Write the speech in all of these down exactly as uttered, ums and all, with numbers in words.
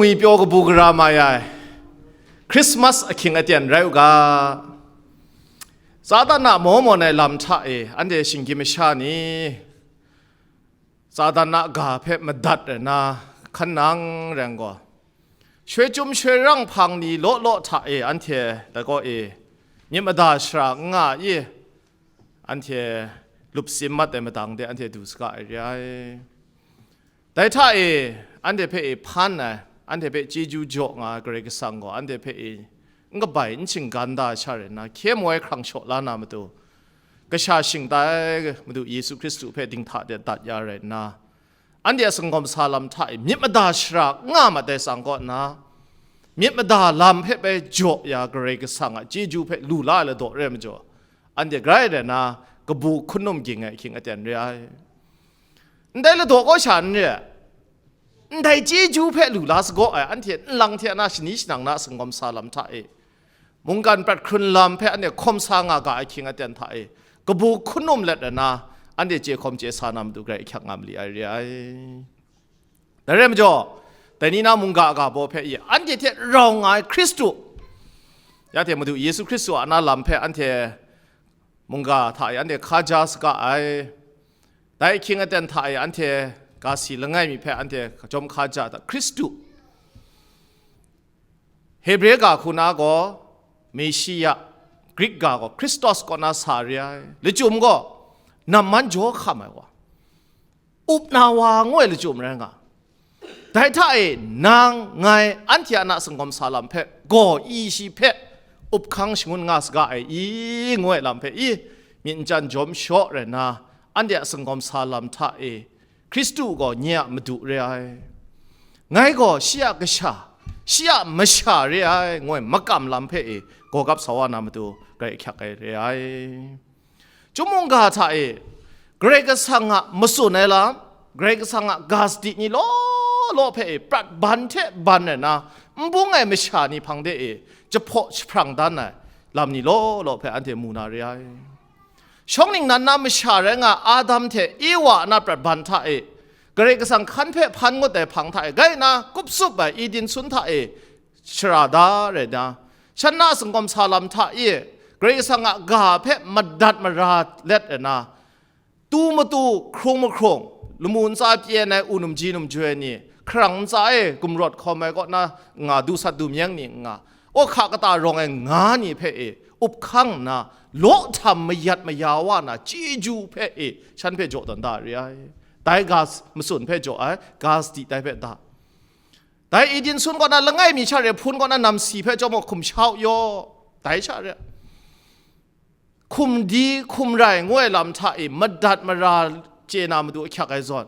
Ngwi pyaw kabu gara mai ai Christmas ahkying aten rai u ga. Satan a maw mawn ai lam hta e anhte shinggyim masha ni, Satan a ga hpe madat ai na, hkan nang rai gaw, shoi chyum shoi rang hpang ni law law hta e anhte lagaw e myit mada shara n nga i, anhte lup sim mat ai madang de anhte du saga ai re ai. Dai hta e, anhte hpe e hpan ai, anhte hpe chyeju jaw nga ai Karai Kasang gaw, anhte hpe e n kabai, n shinggan da ai sha rai nna, hkye moi hkrang shaw la na matu, kasha shingtai Madu Yesu Hkristu hpe dinghta de dat ya rai nna, anhte a sangawm sa lam hta e myit mada shara n nga mat ai tsang kaw nna, myit mada lam hpe bai jaw ya Karai Kasang a chyeju hpe lu la ai ladaw re ai majaw, anhte grai rai nna, kabu hkun num ging ai ahkying aten re ai. Ndai ladaw kaw sha n re ai. Ndai chyeju hpe lu la sagaw ai anhte nlang hte na shani shanang na sangawm sa lam hta e, mungkan prat hkrun lam hpe anhte hkawm sa nga ga ai ahkying aten hta e, kabu hkun num let ai na, anhte chye hkawm chye sa na matu grai ahkyak nga mali ai re ai. Dai rai majaw, dai ni na mungga ga baw hpe i anhte hte rau nga ai Hkristu, ya hte Madu Yesu Hkristu a na lam hpe anhte mungga hta e anhte hkaja saga ai. Dai ahkying aten hta e anhte ga si langai mi hpe anhte kajawm hkaja ai hta, Hkristu, Hebre ga hku na gaw Meshia, Grik ga gaw Christos kaw na sa re ai. Lachyum gaw namman jaw hkam ai wa, up na wa ngu ai lachyum rai nga. Dai hta e nang, ngai, anhte a na sangawm sa lam hpe gaw i shi hpe up hkang shangun nga saga ai i, ngu ai lam hpe i, myit n chyan jawm shaw rai nna, anhte a sangawm sa lam hta e, Hkristu gaw nye a Madu re ai, ngai gaw shi a kasha, shi a masha re ai, ngu ai makam lam hpe e gawgap sa wa na matu grai ahkyak ai re ai. Chyum mungga hta e, Karai Kasang a matsun ai lam, Karai Kasang a ga sadi ni law law hpe e prat ban hte ban ai na, n bung ai masha ni hpang de e jahpaw jahprang dan ai lam ni law law hpe anhte mu na re ai. Shawng ningnan na masha rai nga Adam hte Ewa a na prat ban hta e, Karai Kasang hkan hpe hpan ngut ai hpang hta e, gai na kup tsup ai Eden sun hta e shara da rai na, shan na sangawm sa lam hta e, Karai Kasang a ga hpe madat mara let ai na, tu matu hkrung mahkrung, lamu ntsa pyen ai u numji numjoi ni, hkarang ntsa e gumrawt hkawm ai kaw na nga, du sat du myeng ni nga, awhka kata rawng ai nga ni hpe e up hkang nna, law htam mayat maya wa na chyeju hpe e shan hpe jaw tawn da re ai. Dai ga s-, matsun hpe jaw ai, ga sadi dai hpe da. Dai Eden sun kaw na langai mi sha re, hpun kaw na namsi hpe chyawm gaw hkum sha u yaw, dai sha re. Hkum di, hkum rai ngu ai lam hta e madat mara chye na matu ahkyak ai zawn,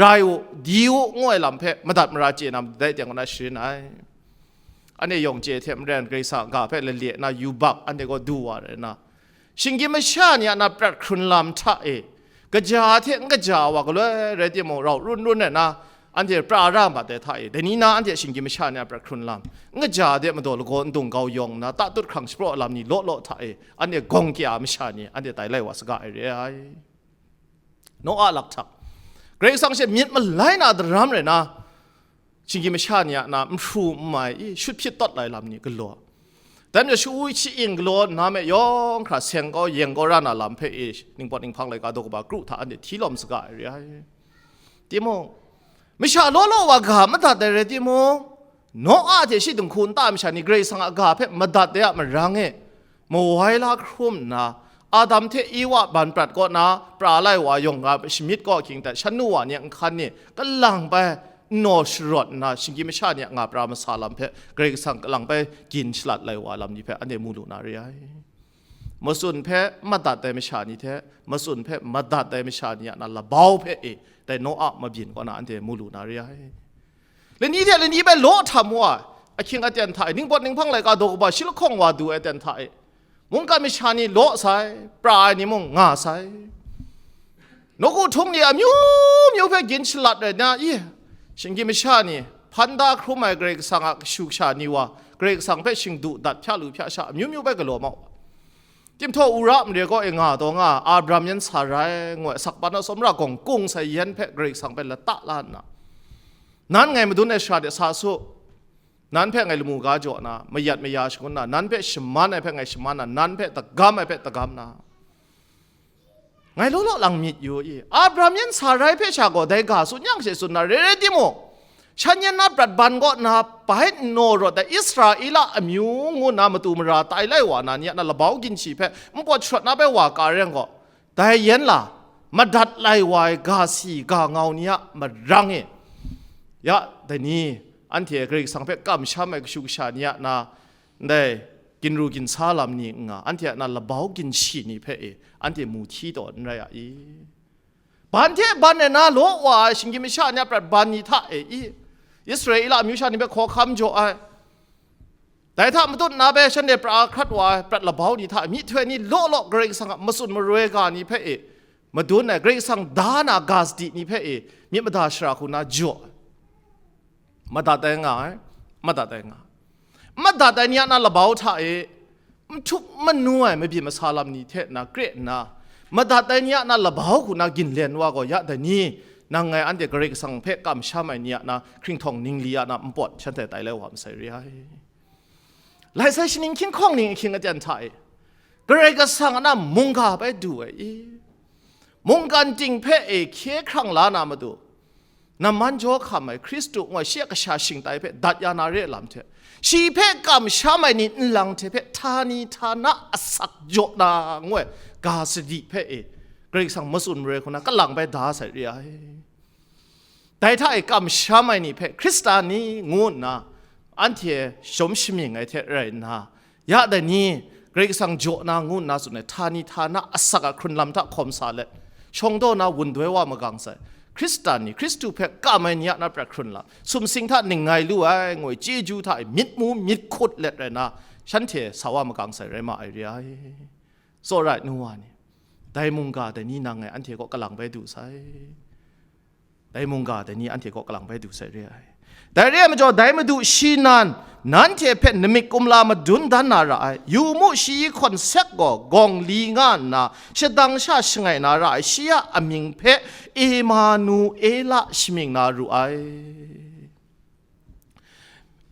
rai u, di u ngu ai lam hpe madat mara chye na matu dai teng kaw na sharin ai. Anhte yawng chye hte maren Karai Kasang a ga hpe lale na yubak anhte gaw du wa rai na, shinggyim masha ni a na prat hkrun lam hta e, kaja hte n kaja wa galoi rai timung, rau run run ai na, anhte pra ra mat ai hta e, dai ni na anhte shinggyim masha ni a prat hkrun lam, n kaja de madaw lagaw ndung kau yawng nna, tatut hkrang shapraw lam ni law law hta e, anhte gawng kya masha ni anhte tai lai wa saga ai re ai. Noa lakhtak, Karai Kasang she myit malai na daram rai na, shinggyim masha ni a na nhru n mai i, shut hpyit tawt lai lam ni galaw. Dai majaw, shu-, shi-ing galaw nna me yawng hkra seng kau, yeng kau ra na lam hpe e, ningpawt ninghpang laika daw kaba kru hta anhte hti lawm saga ai re ai. Timung, masha law law wa ga madat ai rai timung, Noa hte shi dinghku nta masha ni Karai Kasang a ga hpe madat ai a marang e, mawai la hkrum nna, Adam hte Ewa ban prat kaw na pra lai wa yawng ga shamyit kaw ahkying hta, shan nu wa ni a nhkan ni kalang bai nnaw sharawt nna, shinggyim masha ni a nga pra masa lam hpe Karai Kasang kalang bai gin shalat lai wa lam ni hpe anhte mu lu na re ai. Matsun hpe madat ai masha ni hte, matsun hpe madat ai masha ni a na labau hpe e, dai Noa mabyin kaw na anhte mu lu na re ai. Lani hte lani bai law htam wa ai, ahkying aten hta e, ningpawt ninghpang laika daw kaba shi lahkawng wa du ai aten hta e, mungkan masha ni law sai, pra ai ni mung nga sai. Nawku htung ni amyu myu hpe gin shalat rai na i, shinggyim masha ni, hpan da hkrum ai Karai Kasang a kashu kasha ni wa, Karai Kasang hpe shingdu dat hpya lu hpya sha amyu myu bai galaw mau. Timhtaw Ura mare kaw e nga taw nga, Abram yan Sarai ngu ai sakpan a tsawmra gawng kung sai yan hpe Karai Kasang hpe lata la nna, nan ngai madun ai shara de sa su, Nan hpe ngai lamu ga jaw na, mayat maya shangun na, nan hpe shaman ai hpe ngai shaman na, nan hpe dagam ai hpe dagam na, ngai law law lang myit yu i. Abraham yan Sarai hpe sha gaw dai ga tsun yang she tsun na, re re timung, shan yan na prat ban kaw na bai nnaw rawt ai Israela amyu ngu na matu mara tai lai wa na ni a na labau ginshi hpe npawt sharawt na bai wa ka reng gaw, dai yan la, madat lai wa ai ga si ga ngau ni a marang e, ya, dai ni, anhte Karai Kasang hpe kamsham ai kashu kasha ni a na, ndai ginru ginsa lam ni n nga, anhte a na labau ginshi ni hpe e, anhte mu hti taw n rai a i? Ban hte ban e na law wa ai shinggyim masha ni a prat ban ni hta e i? Israela amyu sha ni hpe hkawhkam jaw ai, dai hta matut na bai shanhte pra hkrat wa ai prat labau ni hta myihtoi ni law law Karai Kasang a matsun maroi ga ni hpe e madun ai, Karai Kasang da na ga sadi ni hpe e myit mada shara hku na jaw ai. Madat ai nga ai, madat ai nga ai. Madat ai ni a na labau hta e mahtup manu ai mabyin masa lam ni hte na kre nna, madat ai ni a na labau hku na ginlen wa gaw, ya dai ni, nang ngai anhte Karai Kasang hpe kamsham ai ni a na hkringhtawng ningli a na npawt shanhte tai lai wa masai re ai. Lai sai shaning hkying hkawng ning ahkying aten hta e, Karai Kasang a na mungga bai du ai i? Mungkan ting hpe e hkye hkrang la na matu, namman jaw hkam ai Hkristu ngu ai shi a kasha shingtai hpe dat ya na re ai lam hte, shi hpe kamsham ai ni nlang hte hpe htani htana asak jaw na ngu ai ga sadi hpe e, Karai Kasang matsun maroi hku na kalang bai da sai re ai. Dai hta e kamsham ai ni hpe Hkristan ni ngu nna anhte shawm shamying ai hte rai nna, ya dai ni, Karai Kasang jaw na ngu nna tsun ai htani htana asak a hkrun lam hta hkawm sa let, shawng daw na wun doi wa magang sai, Hkristan ni, Hkristu hpe kam ai ni a na prat hkrun lam, sumsing hta ning ngai lu ai, ngoi chyeju hta e myit mu myit hkut let rai nna, shanhte sa wa magang sai rai ma ai re ai. Tsawra ai nu wa ni, dai mungga dai ni nang ngai anhte kaw kalang bai du sai. Dai mungga dai ni anhte kaw kalang bai du sai re ai. Dai re ai majaw, dai Madu shi nan, nanhte hpe namik kumla madun dan na ra ai. Yu mu, shi hkawn sek gaw gawng li nga nna, shadang sha shangai na ra ai, shi a amying hpe Emanuela shamying na ru ai.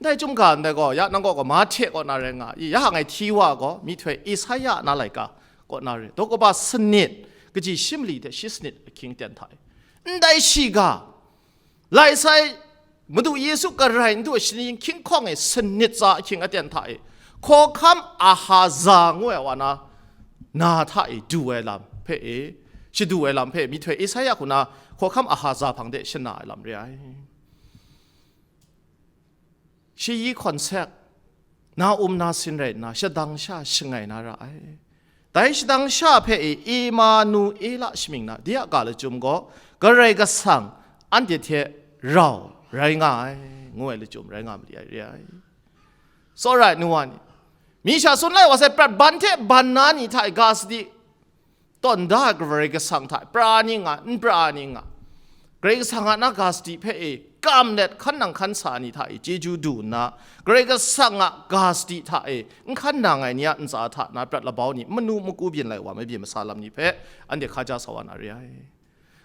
Ndai chyum ga ndai gaw, ya nang kaw gaw Mahte kaw na rai nga i, ya ngai hti wa gaw, myihtoi Esaia na laika kaw na rai, daw kaba sanit, kaji shi mali hte shi sanit ahkying aten hta e. Ndai shi ga, lai sai, Madu Yesu garai n du ai shaning hkying hkawng e sanit tsa ahkying aten hta e, hkawhkam Ahaza ngu ai wa na, na hta e du ai lam hpe e, shadu ai lam hpe myihtoi Esaia hku na hkawhkam Ahaza hpang de shana ai lam re ai. Shi yi hkawn sek, na um na sin rai nna, shadang sha shangai na ra ai. Dai shadang sha hpe e Emanuela shamying na, de a ga lachyum gaw, Karai Kasang anhte hte rau rai nga ai, ngu ai lachyum rai nga mali ai re ai. Tsawra ai nu wa ni, mi sha tsun lai wa sai, prat ban hte ban na ni hta e ga sadi, tawn da ai Karai Kasang hta pra ni nga, n pra ni nga, Karai Kasang a na ga sadi hpe e kam let hkan nang hkan sa ni hta e chyeju du nna, Karai Kasang a ga sadi hta e n hkan nang ai ni a ntsa hta na prat labau ni manu maku byin lai wa mabyin masa lam ni hpe anhte hkaja sa wa na re ai.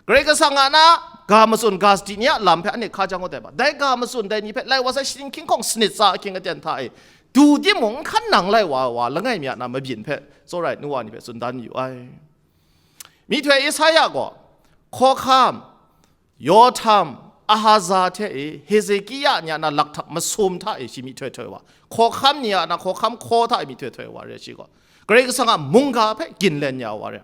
Karai Kasang a na ga matsun ga sadi ni a lam hpe anhte hkaja ngut ai ba, dai ga matsun dai ni hpe lai wa sai shaning hkying hkawng sanit tsa ahkying aten hta e du timung n hkan nang lai wa ai wa langai mi a na mabyin hpe tsawra ai nu wa ni hpe tsun dan yu ai. Myihtoi Esaia gaw, hkawhkam, Yotham, Ahaza hte e Hezekia ni a na lakhtak masum hta e shi myihtoi htoi wa, hkawhkam ni a na hkawhkam hkaw hta e myihtoi htoi wa re ai shi gaw, Karai Kasang a mungga hpe ginlen ya wa re.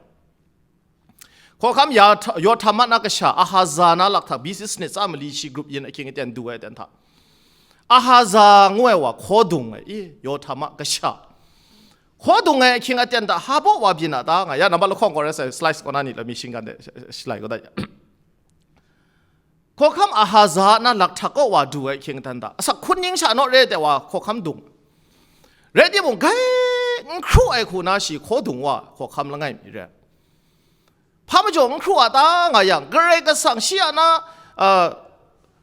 Hkawhkam ya, Yotham a na kasha, Ahaza na lakhtak B C sanit tsa mali shi grup yin ahkying aten du ai aten hta, Ahaza ngu ai wa hkaw dung ai i, Yotham a kasha. Hkaw dung ai ahkying aten hta hpa baw wa byin a ta nga, ya nambat lahkawng gaw rai sai, slice kaw na ni la mi shinggan de, shalai kaw da ya. Hkawhkam Ahaza a na lakhtak kaw wa du ai ahkying aten hta, asak hkun ning sha naw re ai wa hkawhkam dung. Rai timung, gai n hkru ai hku na shi hkaw dung wa hkawhkam langai mi re. Hpa majaw n hkru a ta nga yang, Karai Kasang shi a na, a,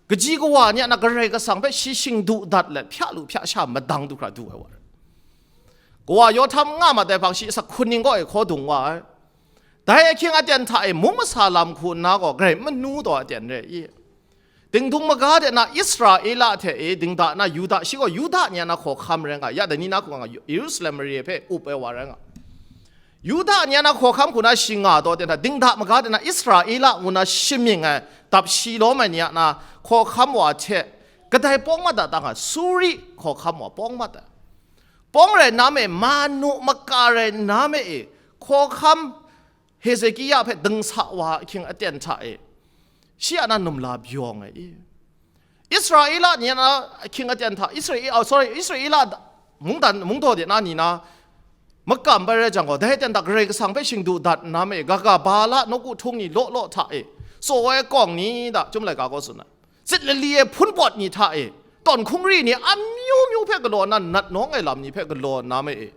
kaji kawa ni a na Karai Kasang hpe shi shingdu dat let, hpya lu hpya sha madang du hkra du ai wa rai. Kawa Yotham nga mat ai hpang shi asak hkun ning gaw e hkaw dung wa ai. Dai ahkying aten hta e mung masa lam hku nna gaw, garai manu taw aten re i. Dingdung maga de na Israela hte e dingda na Yuda, shi gaw Yuda ni a na hkawhkam rai nga, ya dai ni na hku nga, Yerusalem mare hpe up ai wa rai nga. Yuda ni a na hkawhkam hku na shi nga taw ten hta, dingda maga de na Israela ngu na shamying ai dap shi lawm ai ni a na hkawhkam wa hte kadai pawng mat da ta nga, Suri hkawhkam wa pawng mat ai. Pawng rai nna me, manu maka rai nna me e, hkawhkam Hezekia hpe dingsa wa ahkying aten hta e, shi a na numla byawng ai i. Israela ni a na ahkying aten hta, Israel, oh, sorry, Israela da-, mungdan, mungdaw de na ni na makam bai rai jang gaw, dai aten hta Karai Kasang hpe shingdu dat nna me, gaga bala nawku htung ni law law hta e, tsaw ai kawng ni da, Chyum laika gaw tsun ai. Sit lali e hpun pawt ni hta e, tawn hkungri ni amyu myu hpe galaw nna nat nawng ai lam ni hpe galaw nna me e,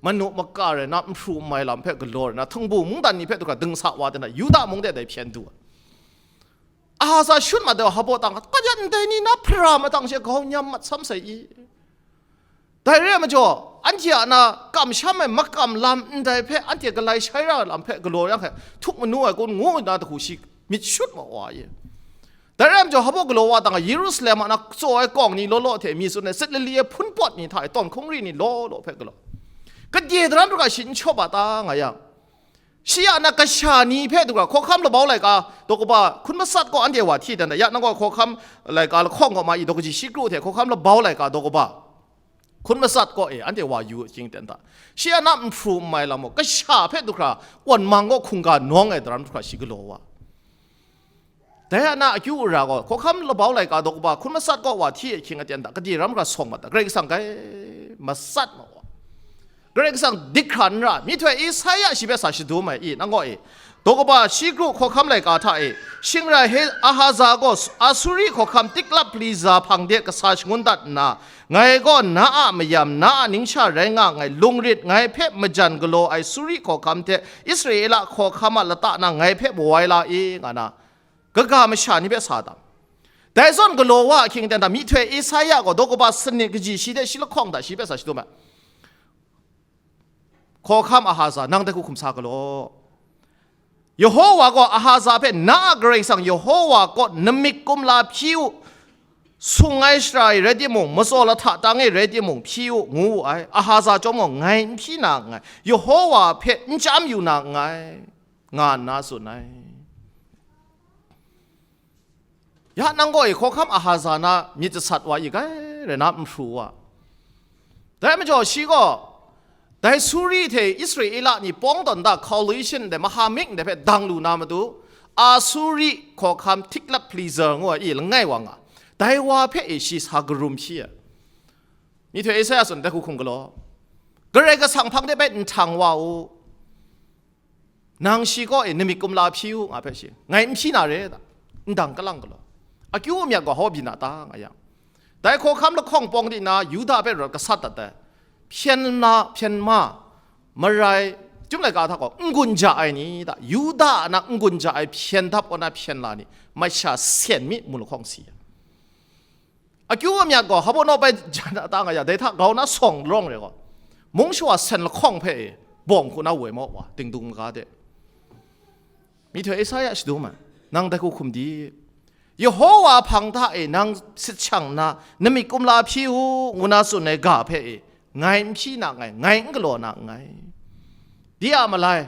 manu maka rai na, nhpru nmai lam hpe galaw rai na, htingbu mungdan ni hpe du hkra dingsa wa de na, Yuda mung de dai hpyen du ai. Ahaza shut mat ai wa hpa tang, kajat ndai ni na hpara matang she gau nyam mat sam sai i. Dai re ai majaw, anhte a na kamsham ai makam lam ndai hpe anhte galai shai ra ai lam hpe galaw yang hte, htuk manu ai kun ngu nna dahku shi myit shut ma wa i. Dai re ai majaw, hpa galaw wa tang, Yerusalem a na tsaw ai kawng ni law law hte mi tsun ai, sit lali ai hpun pawt ni hta e, tawn hkungri ni law law hpe galaw. Kadye daram du hkra shi n shawp a ta nga yang, shi a na kasha ni hpe du hkra, hkawhkam labau laika daw kaba hkun matsat kaw anhte wa hti dan da, ya nang gaw hkawhkam laika lahkawng kaw ma i, daw kaji shi kru hte hkawhkam labau laika daw kaba hkun matsat kaw e anhte wa yu ahkying ten hta, shi a na nhpru nmai lam gaw, kasha hpe du hkra wan mang gaw hkungga nawng ai daram du hkra shi galaw wa. Dai a na akyu ara gaw, hkawhkam labau laika daw kaba hkun matsat kaw wa hti ahkying aten hta, kadye ram hkra sawng mat ta, Karai Kasang kai matsat ma wa. Karai Kasang dik hkra n ra, myihtoi Esaia shi hpe sa shadum ai i, nang gaw e, daw kaba shi kru hkawhkam laika hta e, shing rai he Ahaza gaw Asuri hkawhkam Tiklat-Pileza hpang de kasa shangun dat nna, ngai gaw na a mayam, na a ningsha rai nga nngai, lungrit ngai hpe majan galaw ai Suri hkawhkam hte Israela hkawhkam a lata na ngai hpe mawai la i, nga na, kaga masha ni hpe sa tam. Dai zawn galaw wa ahkying ten hta, myihtoi Esaia gaw daw kaba sanit kaji shi hte shi lahkawng hta shi hpe sa shadum ai. Hkawhkam Ahaza, nang dai hku hkum sa galaw. Yehowa gaw Ahaza hpe, na a Karai Kasang Yehowa kaw namik kumla hpyi u, sung ai shara e rai timung, matsaw lahta tang e rai timung, hpyi u, ngu wu ai. Ahaza chyawm gaw, ngai n hpyi na nngai, Yehowa hpe n chyam yu na nngai, nga nna tsun ai. Ya nang gaw e hkawhkam Ahaza na myit jasat wa i, grai rai na nhpru wa. Dai majaw shi gaw, dai Suri hte Israela ni pawng tawn da coalition de mahamik de hpe dang lu na matu, Asuri hkawhkam Tiklat-Pileza ngu ai i langai wa nga, dai wa hpe e shi sa karum shi ai. Myihtoi Esaia tsun dai hku hkum galaw, Karai Kasang hpang de bai nhtang wa u. Nang shi kaw e namik kumla hpyi u, nga hpe shi, ngai n hpyi na re ta? Ndang kalang galaw. Akyu amyat gaw hkaw byin a ta, nga yang, dai hkawhkam lahkawng pawng di na Yuda hpe rawt gasat dat ai, hpyen na, hpyen ma, marai, Chyum laika hta gaw n-gun ja ai ni ta? Yuda a na n-gun ja ai hpyen dap kaw na hpyen la ni, masha sen mi mu lahkawng si ai. Akyu amyat gaw hpa naw bai jan a ta nga ya, dai hta grau na sawng lawng re gaw, mung shawa sen lahkawng hpe e bawng hku na woi maw wa, dingdung maga de. Myihtoi Esaia shadum ai, nang dai hku hkum di, Yehowa hpang hta e nang sit shang nna, namik kumla hpyi u, ngu na tsun ai ga hpe e, ngai n hpyi na nngai, ngai n galaw na nngai. Di a malai,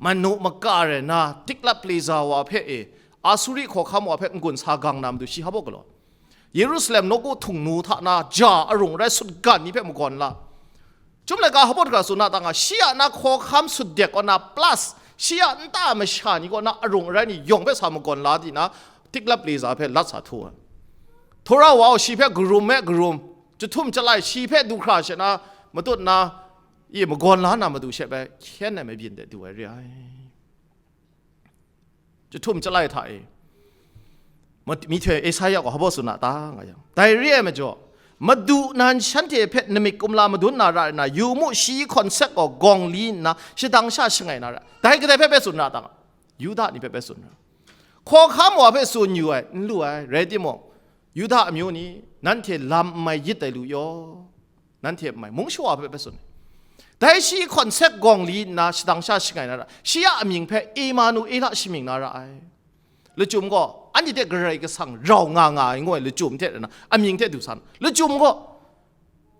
manu maka rai na, Tiklat-Pileza wa hpe e, Asuri hkawhkam wa hpe n-gun sa gang na matu shi hpa galaw. Yerusalem nawku htung nu hta na ja arung rai sutgan ni hpe magawn la. Chyum laika hpa hkra tsun na ta nga, shi a na hkawhkam sutdek kaw na, plus shi a nta masha ni kaw na arung arai ni yawng hpe sa magawn la di na, Tiklat-Pileza hpe lat sa htu ai. Htawra wa gaw shi hpe karum e karum, jahtum jalai shi hpe du hkra she na matut na, i magawn la na matu she bai hkyen ai mabyin de du ai re ai. Jahtum jalai hta e, ma-, myihtoi Esaia gaw hpa tsun a ta nga yang, dai re ai majaw, Madu nan shanhte hpe namik kumla madun na ra nna, yu mu, shi hkawn sek gaw gawng li nna, shadang sha shangai na ra, dai kadai hpe bai tsun ra ta nga? Yuda ni hpe bai tsun ra. Hkawhkam wa hpe tsun yu ai, n lu ai, rai timung, Yuda amyu ni, nanhte lam n mai yit ai lu yaw, nanhte n mai, mung shawa hpe bai tsun ai. Dai shi hkawn sek gawng li nna, shadang sha shangai na ra, shi a amying hpe Emanuela shamying na ra ai. Lachyum gaw, anhte hte Karai Kasang rau nga nga ai ngu ai lachyum hte rana, amying hte du san. Lachyum gaw,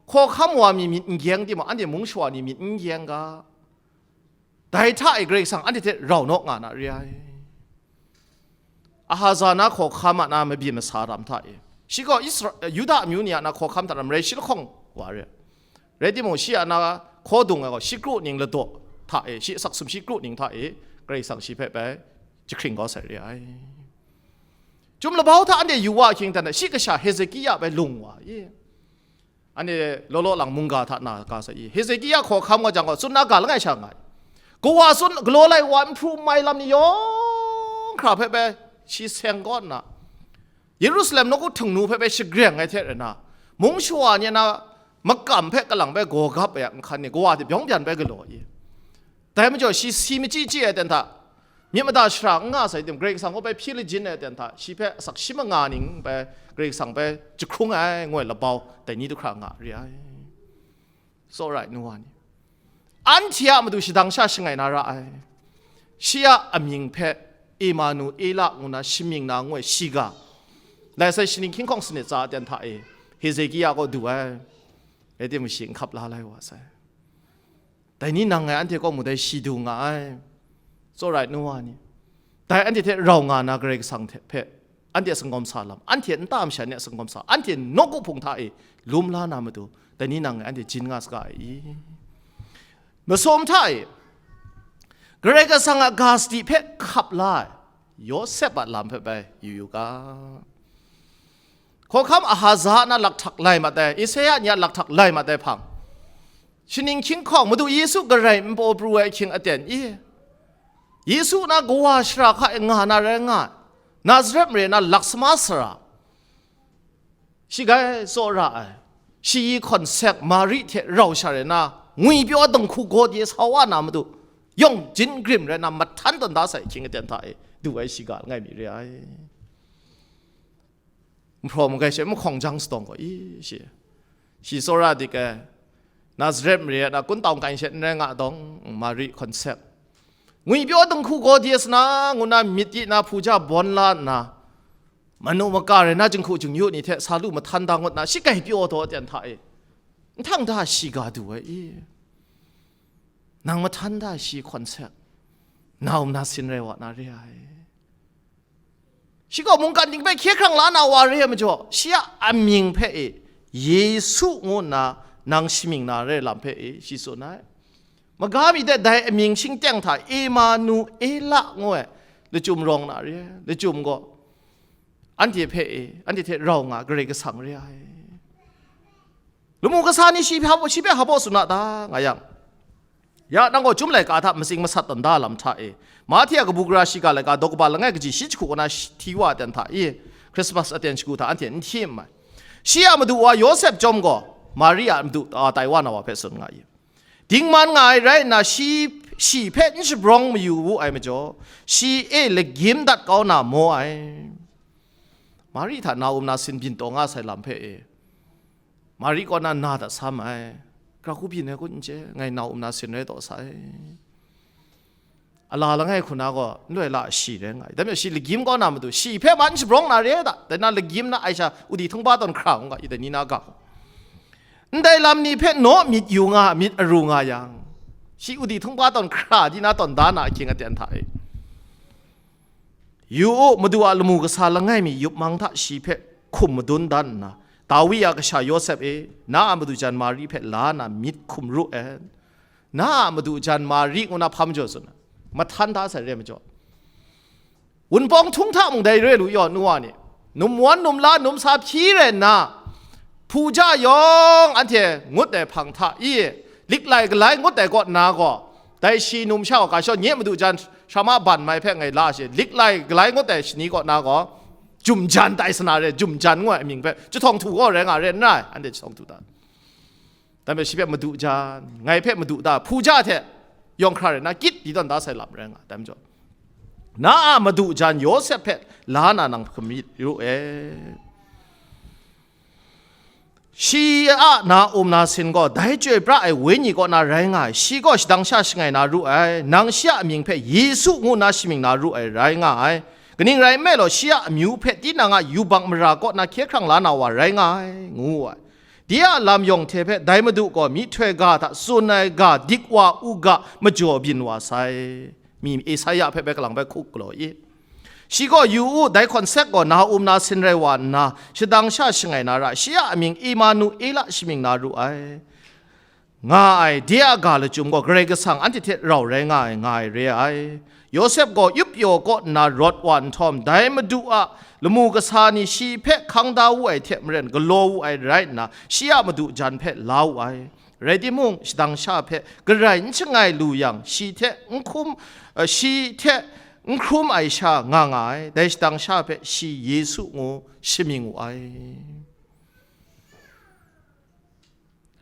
hkawhkam wa mi myit n gyeng timung, anhte mung shawa ni myit n gyeng ga. Dai hta e Karai Kasang anhte hte rau naw nga na re ai. Ahaza na hkawhkam a na mabyin masa ram hta e, shi gaw Isra-, Yuda amyu ni a na hkawhkam hta ram rai shi lahkawng wa re. Rai timung, shi a na hkaw dung ai gaw, shi kru ning ladaw hta e, shi asak sumshi kru ning hta e, Karai Kasang shi hpe bai jahkring kau sai re ai. Chyum labau hta anhte yu wa ahkying dan e, shi kasha Hezekia bai lung wa i. Anhte law law lang mungga hta na ga sai i. Hezekia hkawhkam nga jang gaw, tsun na ga langai sha nga ai. Kawa tsun galaw lai wa, nhpru mai lam ni yawng hkra hpe bai shi seng kaw nna, Yerusalem nawku htingnu hpe bai shagreng ai hte rana, mung shawa ni a na makam hpe kalang bai gaw gap ai a nhkan ni, kawa hte byawng byan bai galaw i. Dai majaw, shi si machyi chyi ai aten hta, myit mada shara n nga sai tim, Karai Kasang gaw bai hpyi lajin ai aten hta, shi hpe asak shi manga ning bai Karai Kasang bai jahkrung ai, ngu ai labau, dai ni du hkra nga re ai. Tsawra ai nu wa ni, anhte a matu shadang sha shangai na ra ai. Shi a amying hpe Emanuela ngu na shamying na ngu ai shiga, lai sai shaning hkying hkawng sanit tsa aten hta e, Hezekia kaw du ai. Rai timung, shi n hkap la lai wa sai. Dai ni nang ngai anhte kaw mung dai shi du nga ai. Tsawra ai nu wa ni, dai anhte hte rau nga na Karai Kasang hte hpe, anhte a sanggawm sa lam, anhte nta masha ni a sanggawm sa, anhte nawku hpung hta e lum la na matu, dai ni nang ngai anhte jin nga saga ai i? Masum hta e, Karai Kasang a ga sadi hpe hkap la ai Yawsep a lam hpe bai yu yu ga. Hkawhkam Ahaza a na lakhtak lai mat ai, Isaya ni a lakhtak lai mat ai hpang, shaning hkying hkawng, Madu Yesu Karai npaw pru ai ahkying aten i, Yesu na kawa shara hka e nga na rai nga ai, Nazaret mare na laksama sara, shi gai tsawra ai, shayi hkawnsek Mari hte rau sha rai na, ngwipyaw dinghku gaw de sa wa na matu, yawng jin grim rai na, mahtan tawn da sai ahkying aten hta e du ai shiga langai mi re ai. Nhpraw magai she mahkawng jang sadawng gaw i shi, shi tsawra dik ai, Nazaret mare a na kun tau kai she n rai nga dawng, Mari hkawnsek, ngwipyaw dinghku gaw de sa na, ngu na myit di na hpuja bawn la nna, manu maka rai na, jinghku jingyu ni hte sa lu mahtan da ngut na, shi gai pyaw taw aten hta e, nhtang da shiga du ai i? Nang mahtan da shi hkawnsek, na um na sin rai wa na re ai. Shi gaw mungkan ting hpe hkye hkrang la na wa re ai majaw, shi a amying hpe e Yesu ngu nna nang shamying na re lam hpe e shi tsun ai. Maga mi de dai amying shingteng hta Emanuela ngu ai lachyum rawng na re ai. Lachyum gaw anhte hpe e, anhte hte rau nga Karai Kasang re ai. Lamu kasa ni shi hpe, shi hpe hpa baw tsun a ta nga yang, ya nang gaw Chyum laika hta matsing masat tawn da lam hta e, Mahte a kabu gara shiga laika daw kaba langai kaji shi jahku kaw na shi-, hti wa aten hta e, Krismas aten shagu hta anhte n htim ai. Shi a madu wa Yawsep chyawm gaw, Mari a madu a tai wa na wa hpe tsun nga i. Dingman nga ai rai nna, shi, shi hpe n shabrawng mayu wu ai majaw, shi e lagyim dat kau na maw ai. Mari hta na um na sin byin taw nga sai lam hpe e, Mari kaw na na dat sa ma ai. Gara hku byin ai kun n chye, ngai na um na sin rai taw sai. Ala langai hku na gaw n loi la shi rai nga ai. Dai majaw shi lagyim kau na matu, shi hpe man shabrawng na re ai ta, dai na lagyim na ai sha udi htung ba tawn hkra ngu ga i, dai ni na ga. Ndai lam ni hpe naw myit yu nga, myit aru nga yang, shi udi htung ba tawn hkra di na tawn da na ahkying aten hta e, yu u, Madu a lamu kasa langai mi yup mang hta shi hpe hkum madun dan nna, Dawi a kasha Yawsep e, na a madu jan Mari hpe la na myit hkum ru et. Na a madu jan Mari ngu na hpa majaw tsun ai, mahtan da sai re ai majaw, wunpawng htung hta mung dai re lu yaw, nu wa ni, numwan numla numsa hpyi rai nna, hpuja yawng anhte ngut ai hpang hta i, liklai galai ngut ai kaw na gaw, dai shi numsha wa ga shawng nye madu jan shrama ban mai hpe ngai la shi, liklai galai ngut ai shani kaw na gaw, jum jan tai sana re, jum jan ngu ai amying hpe jahtawng htu gaw rai nga re n rai, anhte jahtawng htu ta. Dai majaw shi hpe madu jan, ngai hpe madu ta, hpuja hte yawng hkra rai na, kyit di tawn da sai lam rai nga, dai majaw, na a madu jan Yawsep hpe la na nang hkum myit ru e. Shi a na um na sin gaw dai chyoi pra ai Wenyi kaw na rai nga ai, shi gaw shadang sha shangai na ru ai, nang shi a amying hpe Yesu ngu na shamying na ru ai rai nga ai. Kaning rai nme law, shi a amyu hpe tinang a yubak mara kaw na hkye hkrang la na wa rai nga ai, ngu wu ai. De a lam yawng hte hpe dai Madu gaw myihtoi ga hta tsun ai ga dik wa u ga, majaw byin wa sai. Mi Esaia hpe bai kalang bai hku galaw i. Shi gaw, yu u, dai hkawn sek gaw na um na sin rai wa nna, shadang sha shangai na ra, shi a amying Emanuela shamying na ru ai. Nga ai, de a ga lachyum gaw Karai Kasang anhte hte rau rai nga ai, nga ai re ai. Yawsep gaw yup yaw kaw nna rawt wa nhtawm, dai Madu a lamu kasa ni shi hpe hkang da wu ai hte maren galaw wu ai rai nna, shi a madu jan hpe la wu ai. Rai timung, shadang sha hpe garai n shangai lu yang, shi hte n hkum, eh, shi hte n hkrum ai sha nga nga ai. Dai shadang sha hpe shi Yesu ngu shamying wu ai.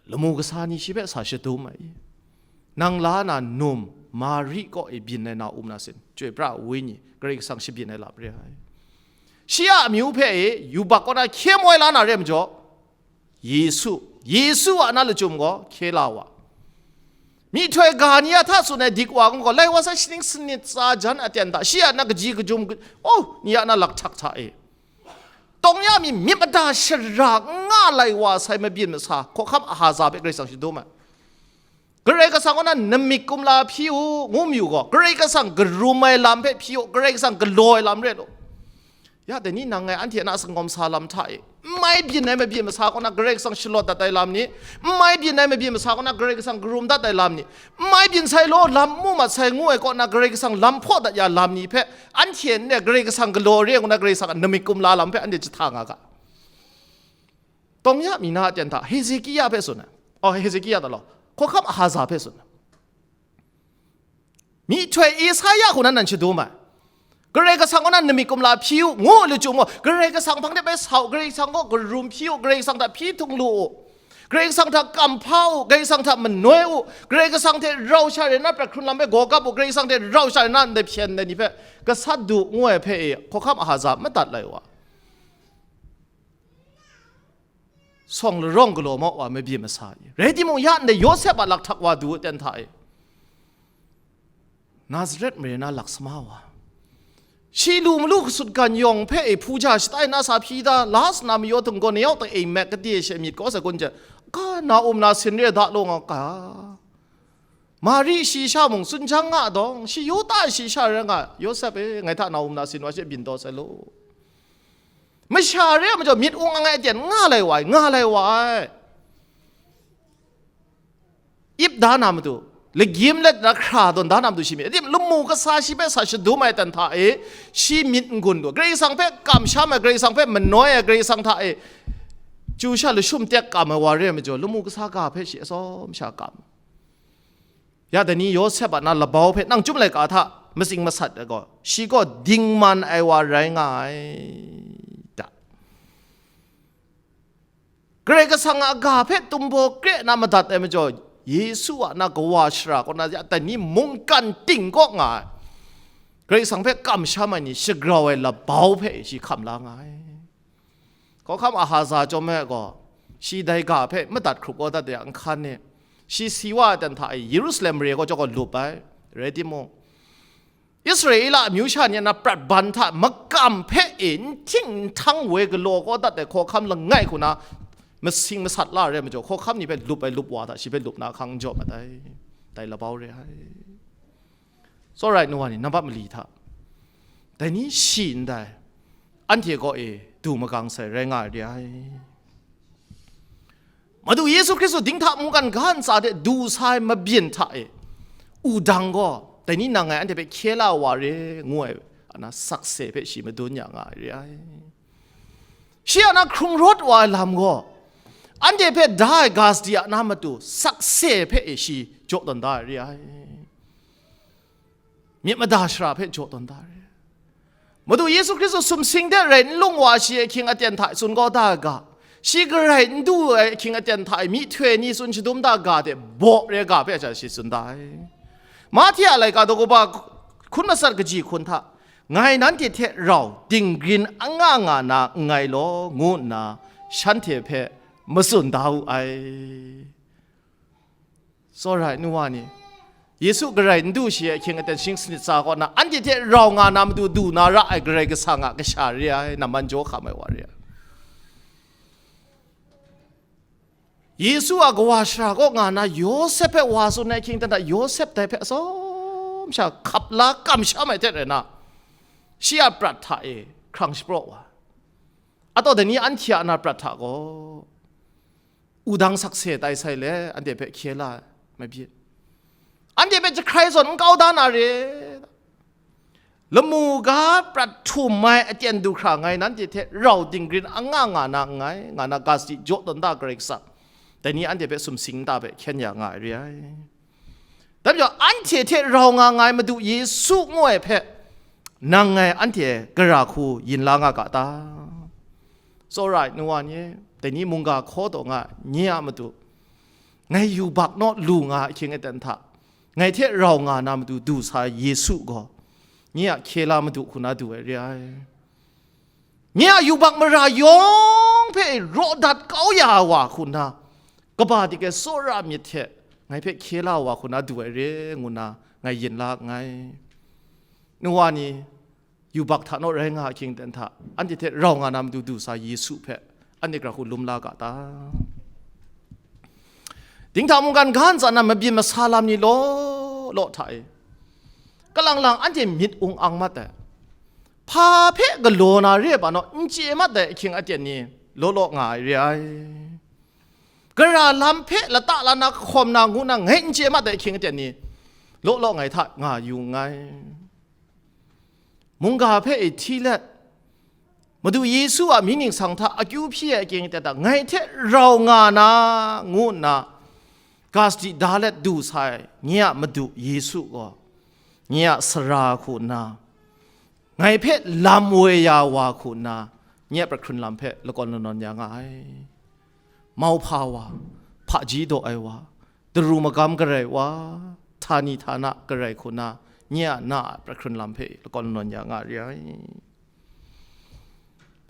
Lamu kasa ni shi hpe sa shadum ai. Nang la na num Mari kaw e byin ai na um na sin, Chyoi pra ai Wenyi, Karai Kasang shabyin ai lam re ai. Shi a amyu hpe e yubak kaw na hkye moi la na re majaw, Yesu, Yesu a na lachyum gaw hkye la wa. Myihtoi ga ni a hta tsun ai dik wa gaw, lai wa sai shaning sanit tsa jan aten hta, shi a na kaji kajum, oh, ni a na lakhtak hta e. Tawng ya mi myit mada shara n nga lai wa sai mabyin masa, hkawhkam Ahaza hpe Karai Kasang shadum ai. Karai Kasang kaw na namik kumla hpyi u, ngu mayu gaw, Karai Kasang karum ai lam hpe hpyi u, Karai Kasang galaw ai lam re law. Ya dai ni nang ngai anhte a na sangawm sa lam hta e, n mai byin ai mabyin masa kaw na Karai Kasang shalawt dat ai lam ni, n mai byin ai mabyin masa kaw na Karai Kasang karum dat ai lam ni, n mai byin sai law, lam mu mat sai ngu ai kaw na Karai Kasang lam hpaw dat ya lam ni hpe, anhte n-, Karai Kasang galaw re ai ngu na Karai Kasang a namik kumla lam hpe anhte jahta nga ga. Tawng ya mi na a ten hta Hezekia hpe tsun ai. Oh, Hezekia ta law, hkawhkam Ahaza hpe tsun ai. Myihtoi Esaia hku nan nan shadum ai. Karai Kasang kaw nan namik kumla hpyi u, ngu ai lachyum gaw, Karai Kasang hpang de bai sa u, Karai Kasang kaw karum hpyi u, Karai Kasang hta hpyi htung lu u, Karai Kasang hta kamhpa u, Karai Kasang hta manoi u, Karai Kasang hte rau sha re na prat hkrun lam bai gaw kap u, Karai Kasang hte rau sha re na ndai hpyen dai ni hpe gasat du, ngu ai hpe e, hkawhkam Ahaza madat lai wa. Sawng larawng galaw mau wa mabyi masa i. Rai timung, ya ndai Yawsep a lakhtak wa du ten hta e, Nazaret mare na lak sama wa. Shi lu malu kasut gan yawng hpe e hpuja shatai na sa hpyi da, la sana mayaw htung gaw, nayawk ta e mek kade she myit kaw sa kun jang, ka na um na sin re da law nga ka. Mari shi sha mung tsun jang nga dawng, shi Yuda shi sha rai nga, Yawsep e, ngai hta na um na sin wa she byin taw sai law. Masha re ai majaw myit ung ang ai aten nga lai wa ai, nga lai wa ai. Ip da na matu, lagyim let na hkra dawn da na matu shi myit. Adim lamu kasa shi hpe sa shadum ai ten hta e, shi myit n-gun lu. Karai Kasang hpe kamsham ai, Karai Kasang hpe manoi ai, Karai Kasang hta e, chyu sha lashum tek kam ai wa re ai majaw, lamu kasa ga hpe shi atsawm sha kam. Ya dai ni Yawsep a na labau hpe nang chyum laika hta matsing masat ai gaw, shi gaw dingman ai wa rai nga ai ta. Karai Kasang a ga hpe tumbaw kre na madat ai majaw, Yesu a na kawa shara kaw na ya dai ni mungkan ting kaw nga ai. Karai Kasang hpe kamsham ai ni shagrau ai labau hpe shi hkam la nga ai. Hkawhkam Ahaza chyawm ai gaw, shi dai ga hpe madat hkrup kau dat ya nhkan e, shi si wa ai ten hta e, Yerusalem mare kaw chyawm gaw lup ai. Rai timung, Israela amyu sha ni a na prat ban hta makam hpe e n hting n htang woi galaw kau dat ai hkawhkam langai hku na, masing masat la ai majaw, hkawhkam ni hpe lup ai lup wa hta shi hpe lup na ahkang n jaw mat ai. Dai labau re ai. Tsawra ai nu wa ni, nambat mali hta, dai ni shi ndai, anhte kaw e du magang sai rai nga ai re ai. Madu Yesu Hkristu dinghta mungkan ga ntsa de du sa ai mabyin hta e, wudang gaw, dai ni nang ngai anhte hpe hkye la wa re, ngu ai, ana sakse hpe shi madun ya nga ai re ai. Shi a na hkrung rawt wa ai lam gaw, anhte hpe da ai ga sadi a na matu sakse hpe e shi jaw tawn da ai re ai. Myit mada shara hpe jaw tawn da ai re ai. Madu Yesu Hkristu sumsing de rai n lung wa shi ai hkying aten hta tsun kau da ai ga, shi garai n du ai hkying aten hta e myihtoi ni tsun shadum da ga de baw re ai ga hpe a ja shi tsun da ai. Mahte a laika daw kaba hkun matsat kaji hkun hta, ngai nanhte hte rau dinggrin anga nga na nngai law, ngu nna shanhte hpe matsun da wu ai. Tsawra ai nu wa ni, Yesu garai n du shi ai ahkying aten shing sanit tsa kaw na, anhte hte rau nga na matu du na ra ai Karai Kasang a kasha re ai, namman jaw hkam ai wa re ai. Yesu a kawa shara kaw nga na Yawsep hpe wa tsun ai ahkying aten hta, Yawsep dai hpe atsawm sha hkap la kamsham ai hte rai na, shi a prat hta e hkrang shapraw wa. Ataw dai ni anhte a na prat hta gaw, wudang sakse tai sai let anhte hpe hkye la ai mabyin. Anhte hpe jahkrai zawn n kau da na re. Lamu ga prat htum ai aten du hkra ngai nanhte hte rau dinggrin anga nga na nngai, nga na ga sadi jaw tawn da Karai Kasang. Dai ni anhte hpe sumsing nta hpe hkyen ya nga ai re ai. Dai majaw, anhte hte rau nga nga ai Madu Yesu ngu ai hpe, nang ngai anhte gara hku yin la nga ga ta? Tsawra ai nu wa ni, dai ni mungga hkaw taw nga ai nye a matu, ngai yubak naw lu nga ai ahkying aten hta, ngai hte rau nga na matu du sa ai Yesu gaw, nye a hkye la Madu hku na du ai re ai. Nye a yubak mara yawng hpe raw dat kau ya ai wa hku nna, kaba dik ai tsawra myit hte ngai hpe hkye la ai wa hku na du ai re, ngu nna ngai yin la nngai. Nu wa ni, yubak hta naw rai nga ahkying aten hta, anhte hte rau nga na matu du sa Yesu hpe anhte gara hku lum la ga ta? Dinghta mungkan ga ntsa na mabyin masa lam ni law law hta e, kalang lang anhte myit ung ang mat ai, hpa hpe galaw na re ai pa naw n chye mat ai ahkying aten ni law law nga ai re ai. Gara lam hpe lata la na, hkawm na ngu na ngai n chye mat ai ahkying aten ni law law ngai hta nga yu nngai. Mungga hpe e hti let, Madu Yesu a mying ningsang hta akyu hpyi ai ahkying aten hta ngai hte rau nga na, ngu nna ga sadi da let du sa ai nye a Madu Yesu gaw, nye a sara hku nna, ngai hpe lam woi ya wa hku nna, nye a pra hkrun lam hpe lakawn lanawn ya nga ai. Mauhpa wa, hpaji daw ai wa, daru magam garai wa, htani htana garai hku nna, nye a na a pra hkrun lam hpe lakawn lanawn ya nga re ai.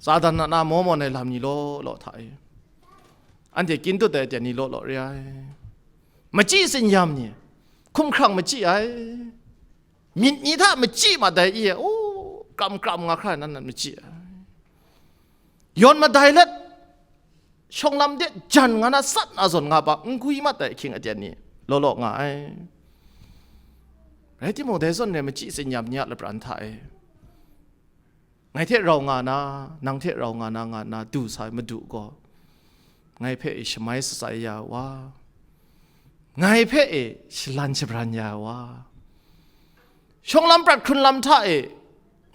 Satan a na maw mawn ai lam ni law law hta e, anhte kyin dut ai aten ni law law re ai. Machyi tsin-yam ni, hkumhkrang machyi ai, myit ni hta machyi mat ai i e, o, kram kram nga hkra nan nan machyi ai. Yawn madai let, shawng lam de jan nga na sat na zawn nga pa n gwi mat ai ahkying aten ni law law nga ai. Rai timung, dai zawn rai machyi tsin-yam ni a lapran hta e, ngai hte rau nga na, nang hte rau nga na, nga nna du sa ai Madu gaw, ngai hpe e shamai shatsai ya ai wa, ngai hpe e shalan shabran ya ai wa, shawng lam prat hkrun lam hta e,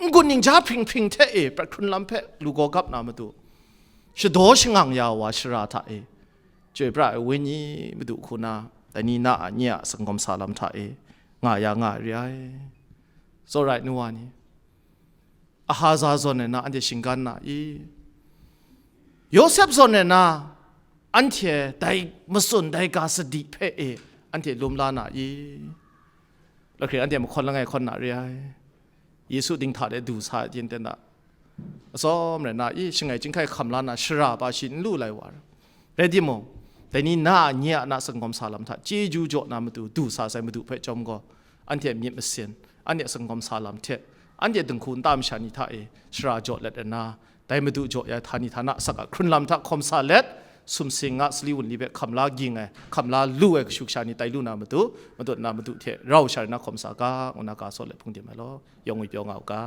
n-gun ningja hpring hpring hte e prat hkrun lam hpe lu gaw gap na matu, shadaw shangang ya ai wa shara hta e, chyoi pra ai Wenyi Madu hku na, dai ni na a nye a sangawm sa lam hta e nga ya nga ai re ai. Tsawra ai nu wa ni, Ahaza zawn ai na anhte shinggan na i? Yawsep zawn ai na anhte dai matsun, dai ga sadi hpe e anhte lum la na i? Lahkring anhte mahkawn langai hkawn na re ai. Yesu dinghta de du sa ai, yin ten da. Atsawm rai na i, shangai chyinghkai hkam la na, shara pa shi n lu lai wa ra. Rai timung, dai ni na a nye a na sangawm sa lam hta chyeju jaw na matu du sa sai Madu hpe chyawm gaw, anhte myit masin, anhte a sangawm sa lam hte, anhte dinghku nta masha ni hta e shara jaw let ai na, dai Madu jaw ya ai htani htana asak a hkrun lam hta hkawm sa let, sumsing nga sali wunli hpe hkam la ging ai, hkam la lu ai kashu kasha ni tai lu na matu, matut na Madu hte rau sha rai na hkawm sa ga, ngu na ga sawt let hpung dim ai law, yawng ngwi pyaw nga u ga.